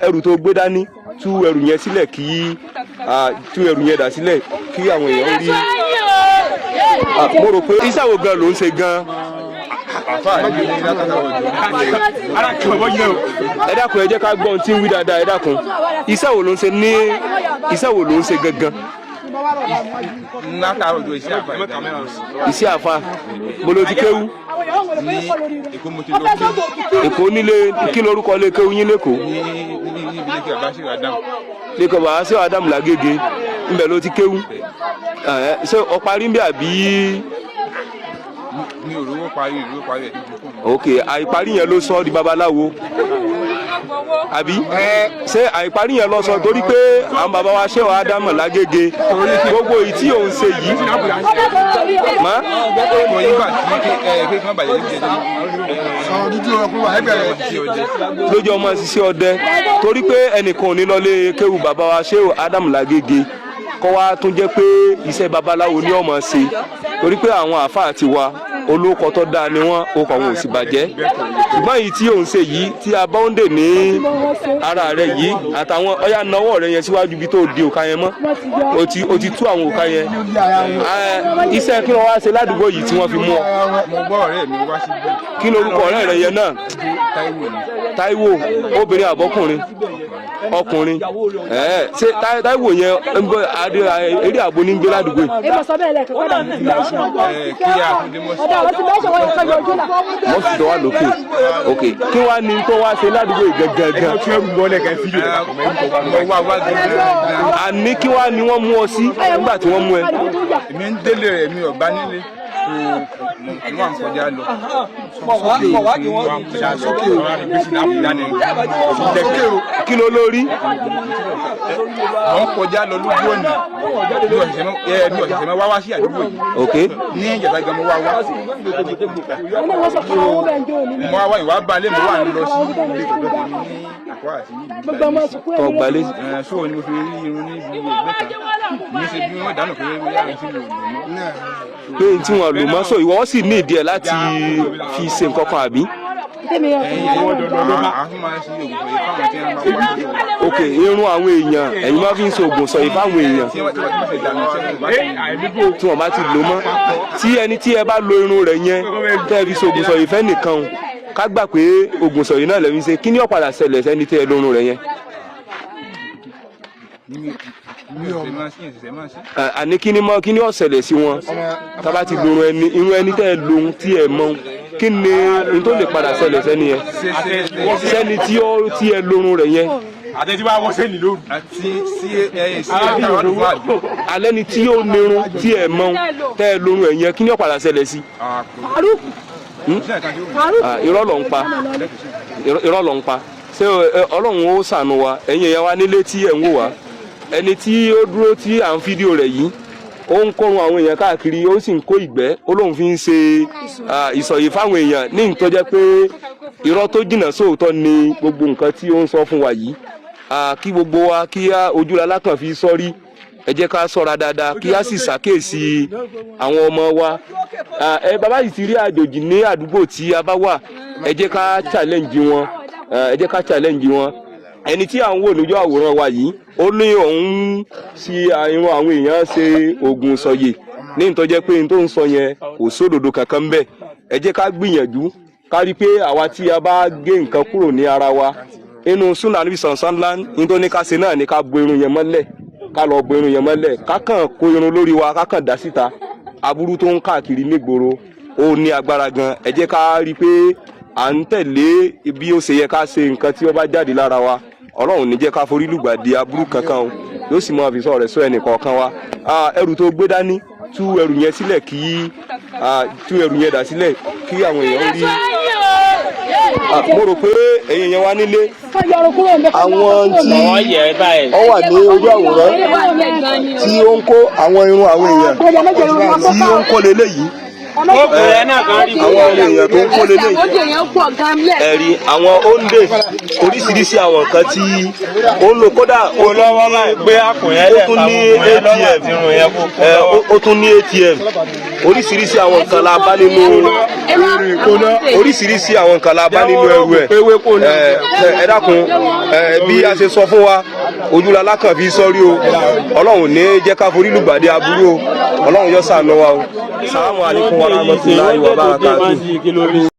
Ẹrù tó gbé dání, tú ẹrù yẹn sílẹ̀ kí tú ẹrù yẹn dà sílẹ̀ kí àwọn èèyàn rí. Mo rò pé iṣẹ́ wo gan ló ń ṣe gan? Ẹ dákun, ẹ jẹ́ ká gbọ́ ohun tí ń wí dáadáa. Ẹ dákun, iṣẹ́ wo ló ń ṣe ní, iṣẹ́ wo ló ń ṣe gangan? Látàárọ̀ ojú iṣẹ́ àfà ìdáná. Iṣẹ́ àfa mo ló ti kéwú? Ní Èkó mo ti lọ kí. Èkó nílé kí lorúkọ lé kéwú yín lẹ́kọ̀ọ́? Ní níbi ilé kí bàbá ṣe wà dáhùn. Lẹ́kọ̀ọ́ bàbá sí Ádámù Lágége, ńbẹ̀ ló ti kéwú. Ṣé ọ parí ń bí àbí? Mi ò rówó parí, ìrówó parí ẹ̀ tó kù. Ok, àìparí yẹn ló sọ ọ́ di babaláwo àbí? Ṣé àìparí yẹn lọ sọ? Torí pé àwọn bàbá wa ṣé Ádámù Lágége, gbogbo èyí tí òun ṣe yìí mọ́. Kò yí gbà tí ẹ pé kí wọ́n bàjẹ́ níbi ẹjọ́. Sọ̀rọ̀ dúdú ọkùnrin wà ẹgbẹ̀rẹ̀. Ti ọdẹ. Lójú ọmọ ṣiṣẹ́ ọdẹ, torí pé ẹnìkan ò ní lọlé kéwù bàbá wa ṣé Ádámù Lágége kọ́ wa tún jẹ́ pé iṣẹ́ babaláwo ni ọmọ ṣe, torí pé àwọn àáfàá ti wa, olóko tó dáa ni wọ́n, okọ̀ wọn ò sì bàjẹ́. Ṣùgbọ́n èyí tí òun ṣe yìí, tí a bá ń dè ní ara rẹ yìí àtàwọn ọyá nawọ́ rẹ yẹn síwájú bí tó di òka yẹn mọ́, o ti tú àwọn òka yẹn. Iṣẹ́ kí wọ́n wá ṣe ládùúgbò yìí tí wọ́n fi mú ọ? Mo gbọ́ ọ̀rẹ́ mi wá síbí. Kí lorúkọ ọ̀rẹ́ rẹ yẹn náà? Táíwò ni. Táíwò, obìnrin àbọ́kùnrin? Ọkùnrin. Ṣé Táíwò yẹn ń gbọ́ adé eré àgbo ní gbé ládùúgbò yìí? Ẹ mọ̀ sọ bẹ́ẹ̀ lẹ́ẹ̀kan kọ́dà mi ti bẹ́ẹ̀ ṣe. Ẹ kí a tún dé mọ́ sí. Ọ̀dà àwọn ti bẹ́ẹ̀ ṣe wọ́n yẹ kọ́ yọjú là. Mọ́sí tó wà lókè. Ok, kí wàá ní tó wá ṣe ládùúgbò yìí gangan? Mo wá wá gangan. Àní kí wàá ní wọ́n mú ọ sí nígbà tí wọ́n mú ẹ? Èmi ń délé rẹ̀, mi ò bá nílé tó, mo wà ń kọjá lọ. Mo wà ń kọjá lọ. Kí ló lórí? Mo ń kọjá lọ lójú ọ̀nà. Mi ò ṣẹ̀ṣẹ̀ mọ́ wá wá sí àdúgbò yìí. Ní ìjàdá gan mo wá wá. Mo wá wá ìwà balẹ̀, mo wà ń lọ sí ilé ìtọ́jú tèmi ní àkọ́ àti ní ìlú. Gbogbo ọmọ sùkúrù. Tó gbalé. Ẹ̀ so ni mo fi rí irun ní ibi ẹgbẹ́ kan ní ṣe bí wọ́n dáná pé wọ́n yára sí mi ò lò mọ́. Pé n tí wọ́n lò mọ́, so ìwọ sì ní ìdí ẹ̀ láti fi ṣe nǹkan kan àbí? Àwọn máa ń ṣe oògùn fún fáwọn tí wọ́n bá wà ní Ok, irun àwọn èèyàn, ẹ̀yin máa fi ń ṣe oògùn sọ yìí fáwọn èèyàn. Tí wọ́n ṣe dànù tí wọ́n bá ti Tí wọ́n bá ti lò mọ́, tí ẹni tí ẹ bá lo irun rẹ̀ yẹn tẹ́ ẹ fi ṣe oògùn sọ yìí fẹ́ nìkan o, ká gbà pé oògùn sọ yìí náà lẹ́yìn ṣe, kí ni ó padà ṣẹlẹ̀ sẹ́ni tí ẹ lo irun rẹ̀ yẹn? Mi ò ṣe máa ṣe ṣẹ̀ṣẹ̀ máa ṣe. Àní kí ni mọ́, kí ni ó ṣẹlẹ̀ sí wọn tá bá ti lo irun ẹni, irun ẹni tẹ́ ẹ lo ohun tí ẹ mọ̀, kí ni n tó lè padà ṣẹlẹ̀ sẹ́ni yẹn, Ṣe ṣe sẹ́ni tí ó tí ẹ lo irun rẹ̀ yẹn? Àtẹ̀tí bá wọ́n sẹ́ni lóru. Àti sí ẹ sí ẹ táwọn tó fún àdúgbò. Alẹ́ ni tí ó nírun tí ẹ mọ̀ tẹ́ ẹ lo irun ẹ̀ yẹn, kí ni ó padà ṣẹlẹ̀ sí? Irọ́ ló ń pa, irọ́ ló ń pa. Ṣé Ọlọ́run ó ṣàánú wa. Ẹ̀yin èèyàn wa nílé tí ẹ̀ ń wò wá, ẹni tí ó dúró tí à ń fídíò rẹ̀ yìí, ó ń kórun àwọn èèyàn káàkiri, ó sì ń kó ìgbẹ́, ó lóun fi ń ṣe ìsọ̀yè fáwọn èèyàn ní ìtọ́ jẹ́ pé irọ́ tó jìnnà sóòótọ́ ni gbogbo nǹkan tí ó ń sọ fún wa yìí. Kí gbogbo wa kí á ojúlá lákàn fi sọ́rí, ẹ jẹ́ ká ṣọ́ra dáadáa, kí á sì ṣàkíyèsí àwọn ọmọ wa. Ẹ bàbá yìí ti rí àjòjì ní àdúgbò tí a bá wà, ẹ jẹ́ ká challenge wọn, ẹ jẹ́ ká challenge wọn. Ẹni tí à ń wò lójú àwòrán wa yìí, ó ní òun sí irun àwọn èèyàn ṣe oògùn sọyè ní ìtọ́jẹ́ pé n tó ń sọ yẹn kò sódodo kankan bẹ́ẹ̀. Ẹ jẹ́ ká gbìyànjú ká rí i pé àwa tí a bá gé nǹkan kúrò ní ara wa, inú súnà níbi sànsán ńlá ní tó ní ká ṣe náà ní ká bo irun yẹn mọ́lẹ̀, ká lọ bo irun yẹn mọ́lẹ̀, ká kàn kó irun lórí wa, ká kàn dá síta. Aburú tó ń káàkiri nígboro, ó ní agbára gan. Ẹ jẹ́ ká rí i pé à ń tẹ̀lé bí ó ṣe yẹ ká ṣe nǹkan tí ó bá jáde lára wa. Ọlọ́run ní jẹ́ ká forí lùgbàdì aburú kankan o, yóò sì máa fi sọ rẹ̀ sọ ẹnì kọ̀ọ̀kan wa. Ẹrù tó gbé dání, tú ẹrù yẹn sílẹ̀ kí tú ẹrù yẹn dà sílẹ̀ kí àwọn èèyàn rí. Mo rò pé ẹ̀yin yẹn wá nílé, àwọn tí ó wà ní ojú àwòrán tí ó ń kó àwọn irun àwọn èèyàn tí ó ń kó leléyìí, àwọn èèyàn tó ń kó leléyìí, ẹ̀rí àwọn òǹdè oríṣiríṣi, àwọn nǹkan tí ó ń lò, kódà ó tún ní ATM, ó tún ní ATM. Oríṣiríṣi àwọn nǹkan la bá nínú, oríṣiríṣi àwọn nǹkan la bá nínú ẹrù ẹ̀. Ẹ dákun, bí a ṣe sọ fún wa, ojúlala kan fi sọ́rí o. Ọlọ́run ní jẹ́ ká forí lùgbàdì aburú o. Ọlọ́run yóò ṣàánú wa o. Salamu alaykum wa rahmatulahi wa barakatuh.